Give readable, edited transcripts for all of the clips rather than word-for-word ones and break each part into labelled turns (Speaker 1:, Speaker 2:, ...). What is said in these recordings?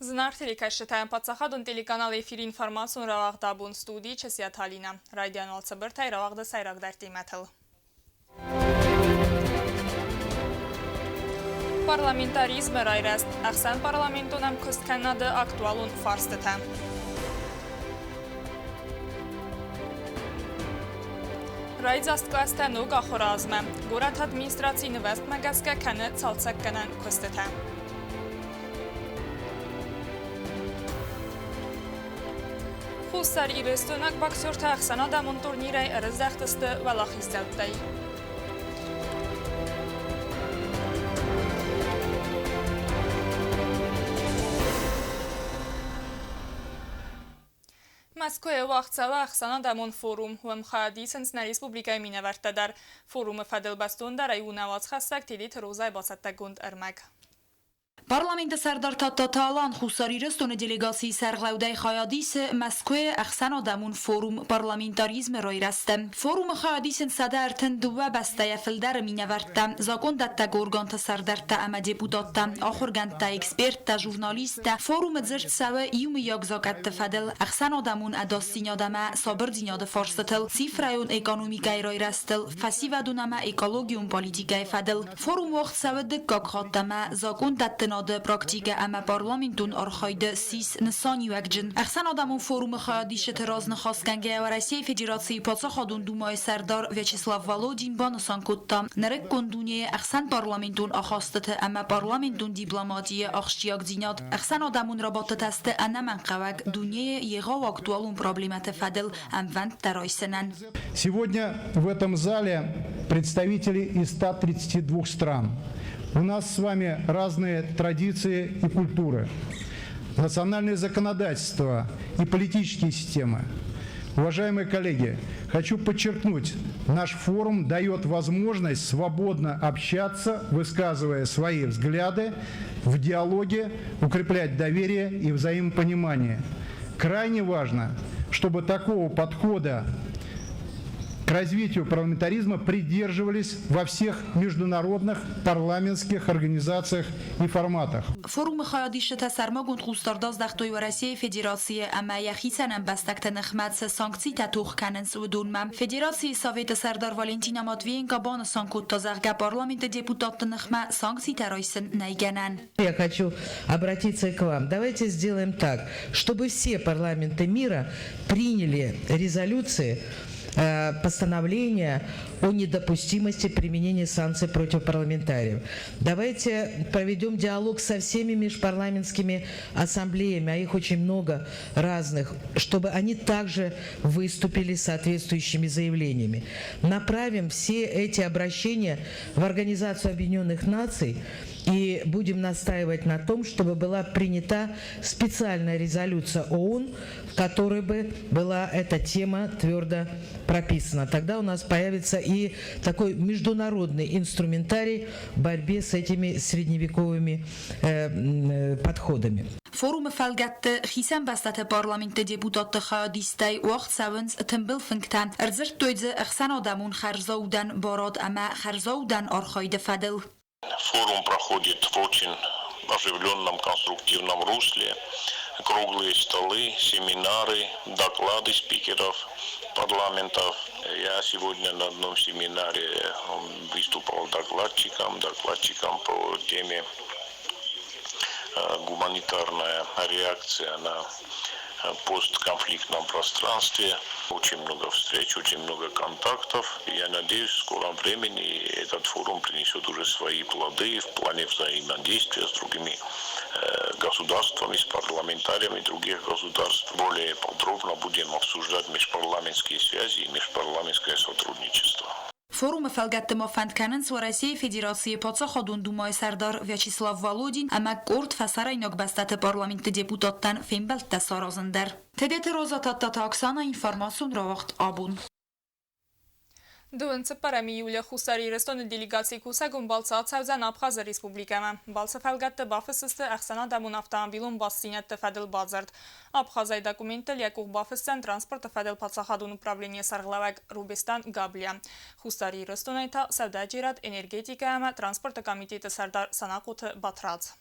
Speaker 1: Зынаргъ телекӕсджытӕ, паддзахадон телеканал эфиры информацион рауагъд абон студийы Часиаты Алинӕ. Райдиан уал цыбыртӕй рауагъды сӕйрагдӕр темӕтыл. Парламентаризмы райрӕзт, ӕхсӕнпарламентон ӕмкуысткӕнынады актуалон фарстытӕ. Райдзаст кълӕстӕ ног ахуыры азмӕ. Горӕты администрацийы нывӕзтмӕ гӕсгӕ кӕны цалцӕггӕнӕн куыстытӕ. Хуссар Ирыстойнаг боксертӕ ӕхсӕнадӕмон турнирӕй ӕрыздӕхтысты уӕлахиздзӕуттӕй. Мӕскуыйы уагъд цӕуы ӕхсӕнадӕмон форум. Уым хайад исынц нӕ республикӕйы минӕвӕрттӕ дӕр. Форумы фӕдыл бӕстондӕрӕй у нӕ уацхӕссӕг Тедеты Розайы бацӕттӕгонд ӕрмӕг.
Speaker 2: Парламенты сӕрдар Тадтаты Алан Хуссар Ирыстоны делегацийы сӕргълӕудӕй хайад исы Мӕскуыйы ӕхсӕнадӕмон форум «Парламентаризмы райрӕзты». Форумы хайад исынц 132 бӕстӕйӕ фылдӕры минӕвӕрттӕ, закъондӕттӕг органты сӕрдӕрттӕ ӕмӕ депутаттӕ, ахуыргӕндтӕ, эксперттӕ, журналисттӕ. Форумы дзырд цӕуы иумӕйаг закъӕтты фӕдыл, ӕхсӕнадӕмон ӕдасдзинад ӕмӕ сабырдзинады фарстытыл, цифрӕйон экономикӕйы райрӕзтыл, фӕсивӕдон ӕмӕ экологион политикӕйы фӕдыл. Форум уагъд цӕуы дыккаг хатт ӕмӕ закъондӕттынады практикӕ ӕмӕ парламентон архайды ссис нысаниуӕгджын. Ӕхсӕнадӕмон форумы хайадисджыты раз ныхасгӕнгӕйӕ Уӕрӕсейы Федерацийы Паддзахадон Думӕйы сӕрдар Вячеслав Володин банысан кодта, нырыккон дунейы ӕхсӕнпарламентон ахастыты ӕмӕ парламентон дипломатийы ахсджиагдзинад. Ӕхсӕнадӕмон рабадтытӕ сты ӕнӕмӕнгхъӕуӕг дунейы егъау актуалон проблемӕты фӕдыл ӕмвӕндтӕ райсынӕн.
Speaker 3: Сегодня в этом зале представители из 132 стран. У нас с вами разные традиции и культуры, национальное законодательство и политические системы. Уважаемые коллеги, хочу подчеркнуть, наш форум дает возможность свободно общаться, высказывая свои взгляды, в диалоге укреплять доверие и взаимопонимание. Крайне важно, чтобы такого подхода к развитию парламентаризма придерживались во всех международных парламентских организациях и форматах.
Speaker 2: Форумы хайадисджытӕ сӕрмагонд хъусдард аздӕхтой Уӕрӕсейы Федерацийы ӕмӕ йӕхицӕн ӕмбӕстӕгты ныхмӕ цы санкцитӕ тох кӕнынц, уыдонмӕ. Федерацийы Советы сӕрдар Валентина Матвиенко банысан кодта, зӕгъгӕ, парламенты депутатты ныхмӕ санкцитӕ райсын нӕй гӕнӕн.
Speaker 4: Я хочу обратиться к вам. Давайте сделаем так, чтобы все парламенты мира приняли резолюции, постановления о недопустимости применения санкций против парламентариев. Давайте проведем диалог со всеми межпарламентскими ассамблеями, а их очень много разных, чтобы они также выступили с соответствующими заявлениями. Направим все эти обращения в Организацию Объединенных Наций и будем настаивать на том, чтобы была принята специальная резолюция ООН, в которой бы была эта тема твердо прописана. Тогда у нас появится и такой международный инструментарий в борьбе с этими средневековыми подходами.
Speaker 2: Форумы фӕлгӕтты хицӕн бӕстӕты парламентты депутатты хайадисттӕй уагъд цӕуынц тымбыл фынгтӕ, ӕрдзырдтой дзы ӕхсӕнадӕмон хӕрзаудӕн барад ӕмӕ хӕрзаудӕн архайды фӕдыл.
Speaker 5: Форум проходит в очень оживленном конструктивном русле. Круглые столы, семинары, доклады спикеров парламентов. Я сегодня на одном семинаре выступал докладчиком, докладчиком по теме гуманитарная реакция на постконфликтном пространстве. Очень много встреч, очень много контактов. Я надеюсь, в скором времени этот форум принесет уже свои плоды в плане взаимодействия с другими государствами, с парламентариями других государств. Более подробно будем обсуждать межпарламентские связи и межпарламентское сотрудничество.
Speaker 2: Форумы фӕлгӕтты ма фӕнд кӕнынц Уӕрӕсейы Федерацийы Паддзахадон Думӕйы сӕрдар Вячеслав Володин ӕмӕ къорд фӕсарӕйнаг бӕстӕты парламентты депутаттӕн фембӕлдтӕ саразын дӕр. Тедеты Роза Тадтаты Оксана информацион рауагъд абон.
Speaker 1: Дыууын цыппӕрӕм июлы Хуссар Ирыстоны делегацийы кусӕгон балцы ацӕудзӕн Абхазы Республикӕмӕ. Балцы фӕлгӕтты бафыссысты ӕхсӕнадӕмон автомобилон бастдзинӕдты фӕдыл бадзырд. Абхазӕй документтыл йӕ къух бафысдзӕн транспорты фӕдыл паддзахадон управленийы сӕргълӕууӕг Рубестан Габлия. Хуссар Ирыстонӕй та сӕудӕджерад, энергетикӕ ӕмӕ транспорты комитеты сӕрдар Санахъоты Батрадз.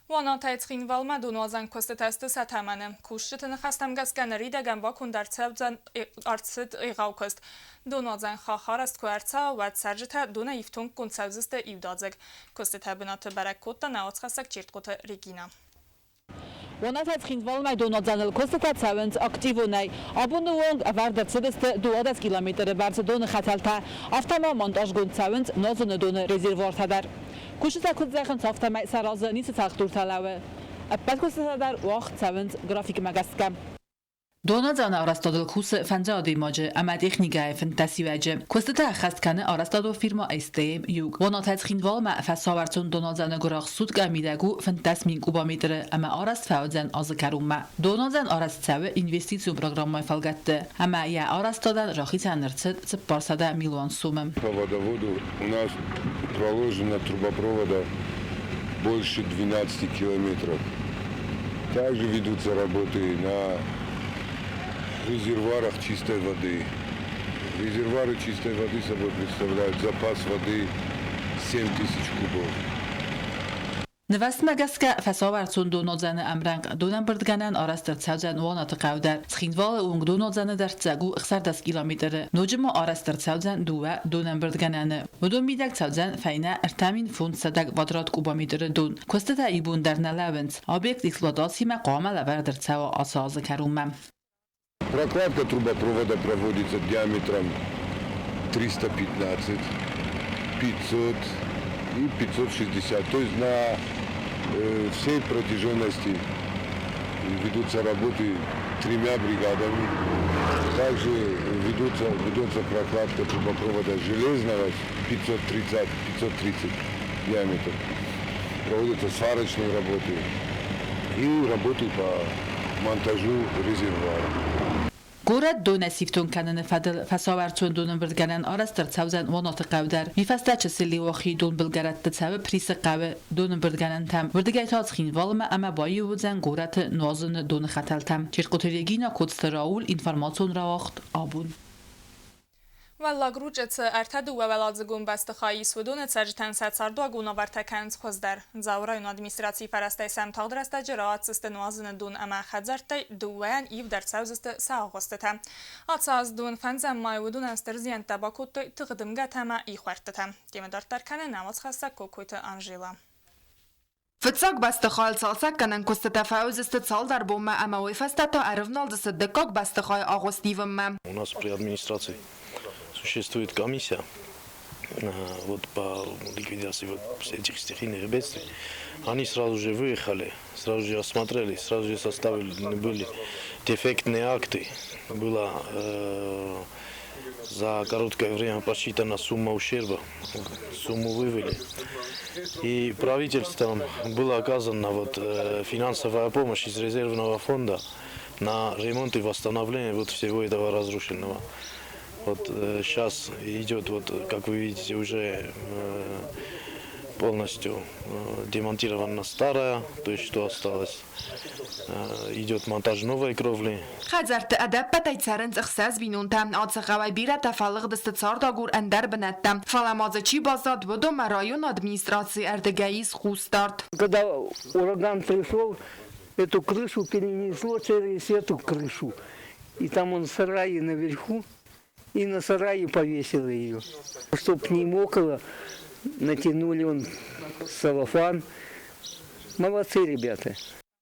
Speaker 1: Уанатӕй Цхинвалмӕ донуадзӕн куыстытӕ сты сӕ тӕмӕны. Кусджыты ныхӕстӕм гӕсгӕ ныридӕгӕн баконд ӕрцыд егъау куыст. Донуадзӕн хахх арӕзт куы ӕрцӕуа, уӕд цӕрджытӕ донӕй ифтонггонд цӕудзысты иудадзыг. Куыстытӕ бынаты бӕрӕг кодта нӕ уацхӕссӕг Чертхъоты Регина.
Speaker 6: Уанатӕй Цхинвалмӕ донуадзӕныл куыстытӕ цӕуынц активонӕй. Абоны онг ӕвӕрд ӕрцыдысты 12 километры бӕрц доны хӕтӕлтӕ. Афтӕ ма монтажгонд цӕуынц нозыны доны резервуартӕ дӕр. Кусджытӕ куыд зӕгъынц, афтӕмӕй сӕ разы ницы цӕлхдуртӕ лӕууы. Ӕппӕт куыстытӕ дӕр уагъд цӕуынц графикмӕ гӕсгӕ. Донуадзӕны арӕзтадыл кусы фӕндзай адӕймаджы ӕмӕ техникӕйы 15 иуӕджы. Куыстытӕ ӕххӕст кӕны арӕзтадон фирмӕ СТМ Юг. Уанатӕй Цхинвалмӕ фӕсауӕрцон донуадзӕны гуырахст суткӕ мидӕг у 15 000 кубометры ӕмӕ арӕзт фӕуыдзӕн азы кӕронмӕ. Донуадзӕн арӕзт цӕуы инвестицион программӕйы фӕлгӕтты ӕмӕ йӕ арӕзтадӕн рахицӕн ӕрцыд 400 милуан сомы.
Speaker 7: По водоводу у нас проложено трубопровода больше 12 километров. Также ведутся работы на резервуарах чистой воды. Резервуары чистой воды собой представляют запас воды 7 тысяч кубов.
Speaker 6: Нывӕстмӕ гӕсгӕ фӕсауӕрцон донуадзӕны ӕмрӕнхъ донӕмбырдгӕнӕн арӕзт ӕрцӕудзӕн Уанаты хъӕу дӕр. Цхинвалы онг донуадзӕны дӕрддзӕг у 16 километры. Ноджы ма арӕзт ӕрцӕудзӕн дыууӕ донӕмбырдгӕнӕны. Уыдон мидӕг цӕудзӕн фӕйнӕ 3500 квадрат кубометры дон. Куыстытӕ ибон дӕр нӕ лӕууынц. Объект эксплуатацимӕ хъуамӕ лӕвӕрд ӕрцӕуа ацы азы кӕронмӕ.
Speaker 7: Прокладка трубопровода проводится диаметром 315, 500 и 560. То есть на всей протяженности ведутся работы тремя бригадами. Также ведется прокладка трубопровода железного 530, 530 диаметр. Проводятся сварочные работы и работы по монтажу резервуара.
Speaker 6: Горӕт донӕй сифтонг кӕныны фӕдыл фӕсауӕрцон донӕмбырдгӕнӕн арӕзт ӕрцӕудзӕн Уанаты хъӕу дӕр. Уый фӕстӕ чысыл Леуахийы донбылгӕрӕтты цӕуы Присы хъӕуы донӕмбырдгӕнӕнтӕм. Уырдыгӕй та Цхинвалмӕ ӕмӕ баиу уыдзӕн горӕты нуазыны доны хӕтӕлтӕм. Чертхъоты Регина, Коцты Рауль, информацион рауагъд «Абон».
Speaker 1: Уӕллаг Ручъы цы ӕртӕ дыууӕуӕладзыгон бӕстыхай ис, уыдоны цӕрджытӕн сӕ цардуагон уавӕртӕ кӕнынц хуыздӕр. Дзауы районы администрацийы фӕрӕзтӕй сӕм тагъд рӕстӕджы рауадздзысты нуазыны дон ӕмӕ хӕдзӕрттӕй дыууӕйӕн ивд ӕрцӕудзысты сӕ агъуыстытӕ. Ацы аз дыууын фӕндзӕм майы уыдонӕн стыр зиӕнттӕ бакодтой тыхдымгӕтӕ ӕмӕ ихуӕрдтытӕ. Темӕ дарддӕр кӕны нӕ уацхӕссӕг Кокойты Анжела.
Speaker 8: Фыццаг бӕстыхайыл цалцӕггӕнӕн куыстытӕ фӕуыдзысты цалдӕр бонмӕ ӕмӕ уый фӕстӕ та ӕрывналдзысты дыккаг бӕстыхайы агъуыст ивынмӕ.
Speaker 9: У нас при администрации существует комиссия вот по ликвидации вот этих стихийных бедствий. Они сразу же выехали, сразу же осмотрели, сразу же составили были дефектные акты. Была за короткое время посчитана сумма ущерба, сумму вывели. И правительством была оказана вот финансовая помощь из резервного фонда на ремонт и восстановление вот всего этого разрушенного. Вот сейчас идет, вот, как вы видите, уже полностью демонтирована старая, то есть что осталось. Идет монтаж новой кровли.
Speaker 8: Хӕдзӕртты ӕдӕппӕтӕй цӕрынц 6 бинонтӕ. Ацы хъӕуӕй бирӕтӕ фӕлыгъдысты цардагур ӕндӕр бынӕттӕм. Фӕлӕ ма дзы чи баззад, уыдонмӕ районы администрацийы ӕрдыгӕй ис хъусдард.
Speaker 10: Когда ураган пришел, эту крышу перенесло через эту крышу. И там он сараи наверху, и на сарае повесил ее. Чтоб не мокро, натянули он целлофан. Молодцы ребята.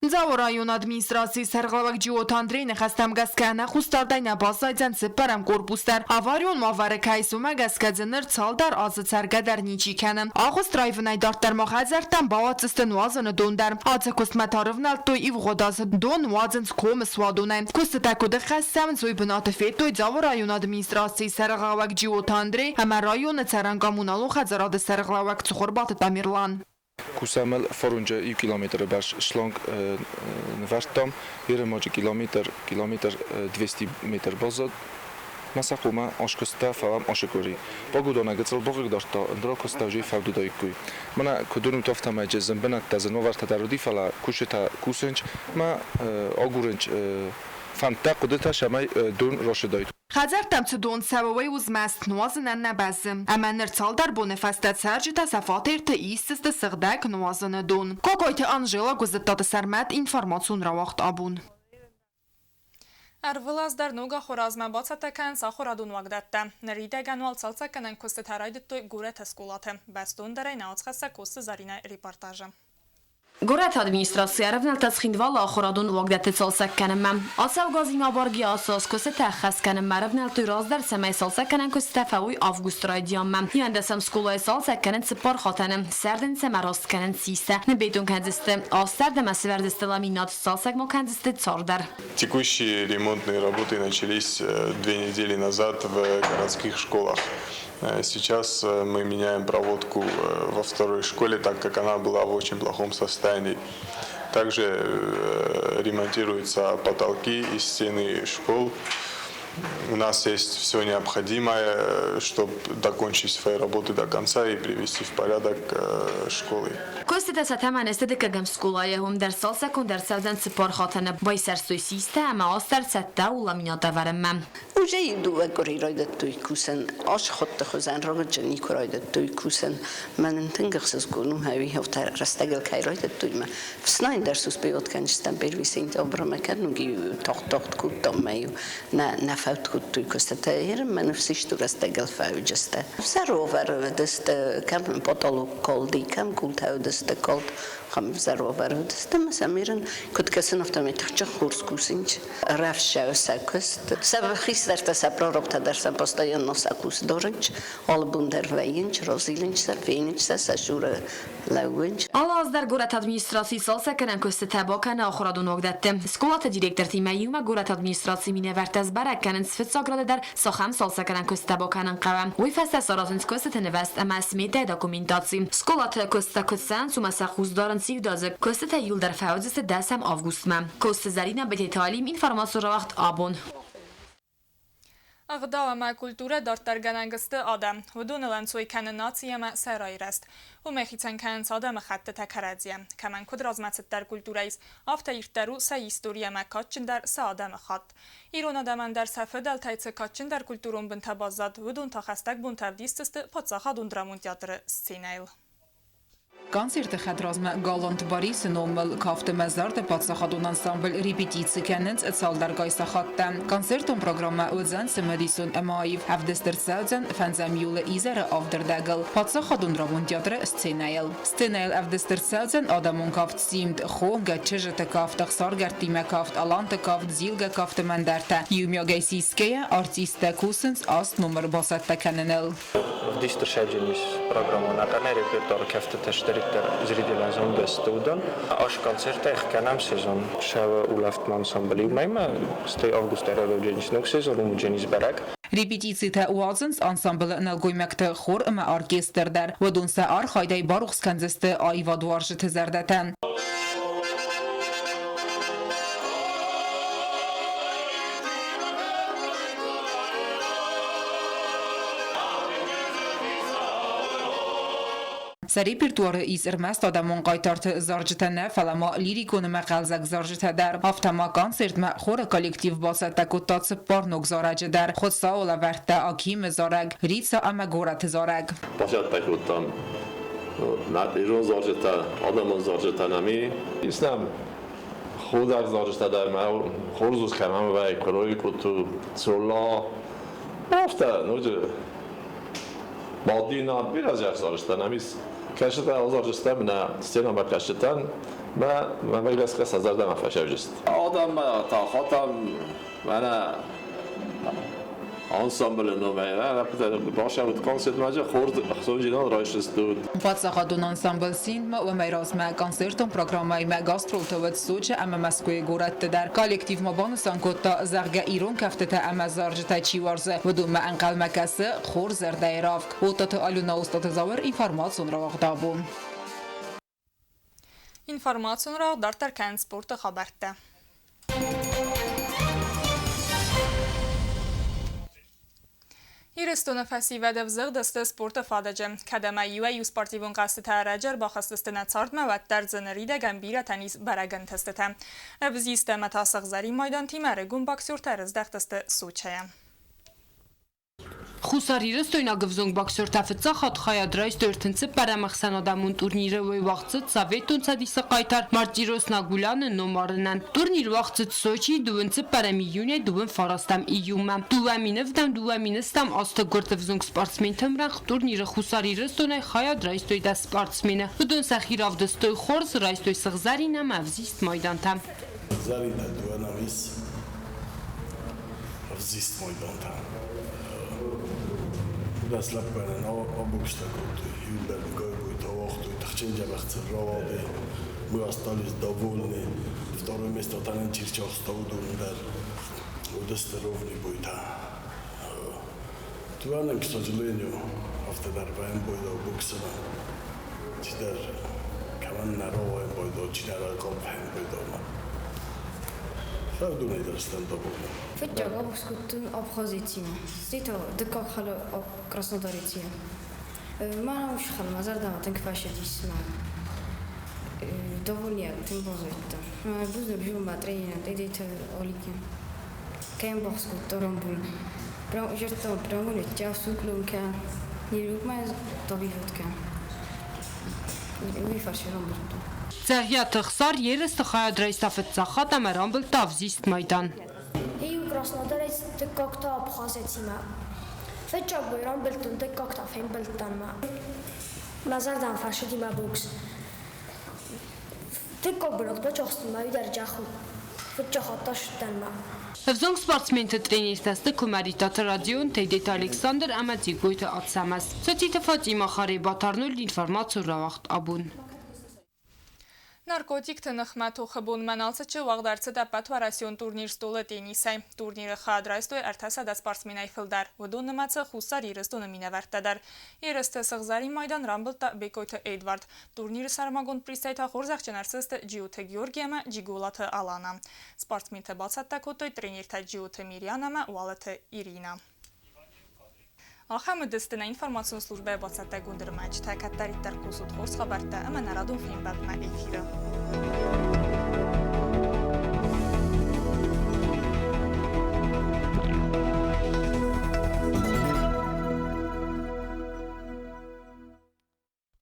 Speaker 8: Дзауы районы администрацийы сӕргълӕууӕг Джиоты Андрейы ныхӕстӕм гӕсгӕ ӕнӕхъусдардӕй нӕ баззайдзӕн цыппӕрӕм корпус дӕр. Аварион уавӕры кӕй ис, уымӕ гӕсгӕ дзы ныр цалдӕр азы цӕргӕ дӕр ничи кӕны. Агъуыст раивынӕй дарддӕр ма хӕдзӕрттӕм бауадздзысты нуазыны дон дӕр. Ацы куыстмӕ та рывнӕлдтой ивгъуыд азы. Дон уадзынц комы суадонӕй. Куыстытӕ куыд ӕххӕст цӕуынц, уый бынаты федтой Дзауы районы администрацийы сӕргълӕууӕг Джиоты Андрей ӕмӕ районы цӕрӕн-коммуналон хӕдзарады сӕргълӕууӕг Цыхуырбаты Тамерлан.
Speaker 11: Кусӕмыл форунджы 1 километры бӕрц шланг нывӕрдтам, ерымаджы километр, километр 200 метр баззад. Масахъумӕ ашкуыста, фӕлӕ ашыкъуыри. Погодонӕ гыццыл бахъыгдардта, ӕндӕр куыста уже фӕвдудаиккой. Мӕнӕ куыд уынут, афтӕмӕй зын бынӕттӕ, зын уавӕртӕ дӕр уыди, фӕлӕ кусджытӕ кусынч мӕ агурынч фӕндтӕ, хъуыдытӕ, цӕмӕй дон расыдаид.
Speaker 8: Хӕдзӕрттӕм цы дон цӕуы, уый у змӕст, нуазынӕн нӕ бӕззы. Ӕмӕ ныр цалдӕр боны фӕстӕ цӕрджытӕ сӕ фатерты исдзысты сыгъдӕг нуазыны дон. Кокойты Анжела, Гуыззыдтаты Сӕрмӕт, информацион рауагъд абон.
Speaker 1: Ӕрвылаз дӕр ног ахуыры азмӕ бацӕттӕ кӕнынц ахуырадон уагдӕттӕ. Ныридӕгӕн уал цалцӕггӕнӕн куыстытӕ райдыдтой горӕты скъолаты. Бӕстондӕрӕй нӕ уацхӕссӕг Коцты Зӕринӕ репортажы.
Speaker 12: Горӕты администраци ӕрӕвнӕлдта Цхинвалы ахуырадон уагдӕтты цалцӕг кӕнынмӕ. Ацӕугӕ азимӕ абаргӕйӕ ацы аз куыстытӕ ӕххӕст кӕнынмӕ ӕрӕвнӕлдтой раздӕр, цӕмӕй цалцӕггӕнӕн куыстытӕ фӕуой августы райдианмӕ. Иуӕндӕсӕм скъолайы цалцӕг кӕнынц цыппар хатӕны, сӕрдынц ӕмӕ раст кӕнынц систӕ, ныббетон кӕндзысты астӕрд ӕмӕ сывӕрдзысты ламинат, цалцӕг ма кӕндзысты цар дӕр.
Speaker 13: Текущие ремонтные работы начались 2 недели назад в городских школах. Сейчас мы меняем проводку во второй школе, так как она была в очень плохом состоянии. Также ремонтируются потолки и стены школ. У нас есть все необходимое, чтобы докончить свои работы до конца и привести в порядок школы.
Speaker 12: Куыстытӕ сӕ тӕмӕны сты дыккӕгӕм скъолайы, уым дӕр цалцӕггонд ӕрцӕудзӕн цыппар хатӕны, байсӕрстой систӕ ӕмӕ астӕрд цӕттӕ у ламинат ӕвӕрынмӕ.
Speaker 14: Уже дыууӕ къуыри райдыдтой кусын, азхуыдты хуызӕн раджы никуы райдыдтой кусын. Мӕнӕн тынг ӕхсызгон у, ӕви афтӕ рӕстӕгыл кӕй райдыдтой мӕ фснайын дӕр успевать кӕнджыстӕм первый сентябрмӕ кӕд тагъд-тагъд кодтам мӕ-иу нӕ нӕ фӕуд кодтой куыстытӕ. Мӕ ныфс ис, рӕстӕгыл фӕуыдзысты. Ӕвзӕр уавӕры уыдысты, кӕм потолок калди, кӕм къултӕ уыдысты калд, кӕм ӕвзӕр уавӕры уыдысты ӕмӕ сӕм ирын куыд кӕсын, афтӕмӕй тыхджын хорз кусынц. Рӕвсӕу сӕ куыст. Сӕ хистӕртӕ, сӕ прорабтӕ дӕр сӕм постоянно сӕ хъус дарынц, алы бон дӕр вӕййынц, разилынц сӕ, фенынц сӕ, сӕ цуры лӕууынц.
Speaker 12: Алы аз дӕр горӕты администрацийы цалцӕггӕнӕн куыстытӕ бакӕны ахуырадон уагдӕтты. Скъолаты директортимӕ иумӕ горӕты администрацийы минӕвӕрттӕ сбӕрӕг кӕнынц фыццаг рады дӕр цахӕм цалцӕггӕнӕн куыстытӕ бакӕнын хъӕуы. Уый фӕстӕ саразынц куыстыты нывӕзт ӕмӕ сметӕйы документаци. Скъолаты куыстытӕ куыд цӕуынц, уымӕ сӕ хъус дарынц иудадзыг. Куыстытӕ иуылдӕр фӕуыдзысты дӕсӕм августмӕ. Коцты Зӕринӕ, Бететы Алим, информацион рауагъд абон.
Speaker 1: Ӕгъдау ӕмӕ культурӕ дарддӕргӕнӕг сты адӕм. Уыдоныл ӕнцой кӕны наци ӕмӕ сӕ райрӕзт. Уымӕй хицӕн кӕнынц адӕмы хӕттытӕ кӕрӕдзийӕ. Кӕмӕн куыд размӕцыддӕр культурӕ ис, афтӕ ирддӕр у сӕ истори ӕмӕ кадджындӕр сӕ адӕмы хатт. Ирон адӕмӕн дӕр сӕ фыдӕлтӕй цы кадджындӕр культурон бынтӕ баззад, уыдон та хӕстӕг бонты ӕвдисдзысты паддзахадон драмон театры сценӕйыл.
Speaker 15: Концерты хӕдразмӕ Галант Барисы номыл кафты мӕ паддзахадон ансамбль репетици кӕнынц цалдӕргай сахаттӕ. Концертон программӕ уыдзӕн цымыдисон ӕмӕ аив. Ӕвдыст ӕрцӕудзӕн фӕндзӕм июлы изӕры авдырдӕгыл паддзахадон драмон театры сценӕйыл. Сценӕйыл ӕвдыст ӕрцӕудзӕн адӕмон кафт Симд, Хонгӕ, Чызджыты кафт, Ӕхсаргӕрдтимӕ кафт, Аланты кафт, Зилгӕ кафты мӕндӕртӕ. Иумиагӕй сисгӕйӕ артисттӕ кусынц аст номыр бацӕттӕ кӕныныл.
Speaker 16: Ӕвдист ӕрцӕудзӕнис программон ӕмӕ репертуары кӕфтытӕ цыдӕриддӕр зрителӕн зонгӕ сты, уыдон. Ас концерттӕ ӕхгӕнӕм сезон. Сӕ улӕфтмӕ ансамбль иумӕ, стӕй августы ӕрӕлӕудженис ног сезон, уым уыдженис бӕрӕг.
Speaker 15: Репетицитӕ уадзынц ансамблы нӕлгоймӕгты хор ӕмӕ оркестр дӕр. Уыдон сӕ архайдӕй барухс кӕндзысты аивадуарзджыты зӕрдӕтӕ. Сӕ репертуары ис ӕрмӕст адӕмон хъайтарты зарджытӕ нӕ, фӕлӕ ма лирикон ӕмӕ хъӕлдзӕг зарджытӕ дӕр. Афтӕ ма концертмӕ хоры коллектив бацӕттӕ кодта цыппар ног зарӕджы дӕр. Хуыцауы лӕвӕрттӕ, Акимы зарӕг, Рица ӕмӕ горӕты зарӕг.
Speaker 17: Бацӕттӕ кодтам ирон зарджытӕ, адӕмон зарджытӕ нӕм и. Ис нӕм худӕг зарджытӕ дӕр ма хорз ус кӕмӕн вӕййы, куыройы къуту, цола. Афтӕ ноджы Мадина бирӕ зарджытӕ нӕм ис. Кӕсджытӕ зарджытӕм нӕ сценӕмӕ кӕсджытӕн мӕ мӕ гӕсгӕ сӕ зӕрдӕмӕ фӕцӕуджысты. Адӕммӕ та хатӕм мӕнӕ ансамблы номӕй бацӕут концертмӕ хорз ӕхцондзинад райсдзыстут.
Speaker 15: Паддзахадон ансамбль Симд-мӕ уымӕй размӕ концертон программӕимӕ гастролты уыд Сочи ӕмӕ Мӕскуыйы горӕтты дӕр. Коллектив ма банысан кодта, зӕгъгӕ, ирон кӕфтытӕ ӕмӕ зарджытӕ чи уарзы, уыдонмӕ ӕнхъӕлмӕ кӕсы хорз зӕрдӕйы равг. Оттаты Алена, Остъаты Зауыр, информацион рауагъд абон.
Speaker 1: Информацион рауагъд дарддӕр кӕнынц спорты хабӕрттӕ. Ирыстоны фӕсивӕд ӕвзыгъд сты спорты фадыджы. Кӕд ӕмӕ иуӕй-иу спортивон хъӕзтытӕ ӕрӕджы ӕрбахӕсдзысты нӕ цардмӕ, уӕддӕр дзы ныридӕгӕн бирӕтӕн ис бӕрӕг ӕнтыстытӕ. Ӕвзист ӕмӕ та сыгъзӕрин майдантимӕ ӕрыгон боксертӕ ӕрыздӕхтысты Сочӕйӕ.
Speaker 8: Хуссарирыстойнаг ӕвзонг боксертӕ фыццаг хатт хайад райстой 34-ӕм ӕхсӕнадӕмон турниры, уый уагъд цыд Советон Цӕдисы хъайтар Мартирос Нагуляны номарынӕн. Турнир уагъд цыд Сочийы 24-ӕм июнӕй 29-ӕм июнмӕ. 2007-ӕм 2000-ӕм азты гуырд ӕвзонг спортсменты ӕмрӕнхъ турниры Хуссар Ирыстонӕй хайад райстой 10 спортсмены. Уыдон сӕхи равдыстой хорз, райстой сыгъзӕрин ӕмӕ ӕвзист майдантӕ.
Speaker 18: Сыгъзӕринтӕ дыууӕ нӕм ис, ӕвзист майдантӕ. Дӕс лӕппуйӕн абокстӕ кодтой, иуылдӕр гойгойтӕ уагътой, тыхджын джӕбӕх сын рауадӕй. Мы остались довольны. Второе место та нын чи рцахста, уыдон дӕр уыдысты ровный бойтӕ. Туанӕн, к сожалению, афтӕ дӕр баембойдау боксына. Чидӕр кӕмӕн нӕ рауаембойдау, чидӕр ӕкъоппӕембойдау. Фӕудонӕй дӕр стӕм довольны.
Speaker 19: Фыццаг абокс кодтон Абхазетимӕ, стӕй та дыккаг халы Краснодаретимӕ. Мӕнӕ уыцы хал мӕ зӕрдӕмӕ тынг фӕцыдис мӕ довольный тынг баззадтӕн. Бузныг зӕгъын мӕ тренерӕн Тедеты Оликӕн. Кӕм бокс кодта рамбулын. Зӕрдтон прямолеття суклункӕ, нелюбмӕ добивоткӕ. Уый фӕрцы рамбылдтон.
Speaker 8: Цӕгиаты Ӕхсар ерысты хайад райста фыццаг хатт ӕмӕ рамбылдта ӕвзист майдан.
Speaker 20: Иу Краснодарӕй дыккаг та Абхазетимӕ. Фыццаг бой рамбылдтон, дыккаг та фембылдтӕн мӕ. Мӕ зӕрдӕм фӕцыди мӕ бокс. Дыккаг бынат бацахстон мӕ уый дӕр джаху. Фыццаг хатт ссыдтӕн мӕ.
Speaker 8: Ӕвзонг спортсменты тренертӕ сты Куымӕридтаты Родион, Тедеты Александр ӕмӕ Дзигойты Ацӕмӕз. Соттиты Фатимӕ, Харебаты Арнольд, информацион рауагъд абон.
Speaker 1: Наркотикты ныхмӕ тохы бонмӕ Налцыччы уагъд ӕрцыд ӕппӕтуӕрӕсеон турнир стъолы теннисӕй. Турниры хайад райстой 300 спортсменӕй фылдӕр. Уыдон нымӕцы Хуссар Ирыстоны минӕвӕрттӕ дӕр. Ерысты сыгъзӕрин майдан рамбылдта Бекъойты Эдвард. Турниры сӕрмагонд призтӕй та хорзӕхджын ӕрцыдысты Джиоты Георги ӕмӕ Джиголаты Алана. Спортсментӕ бацӕттӕ кодтой тренертӕ Джиоты Мириан ӕмӕ Уалыты Ирина. Ахӕм уыдысты нӕ информацион службӕйы бацӕттӕгонд ӕрмӕджытӕ, кӕддӕриддӕр хъусут хорз хабӕрттӕ ӕмӕ нӕ радон фембӕлдмӕ эфиры.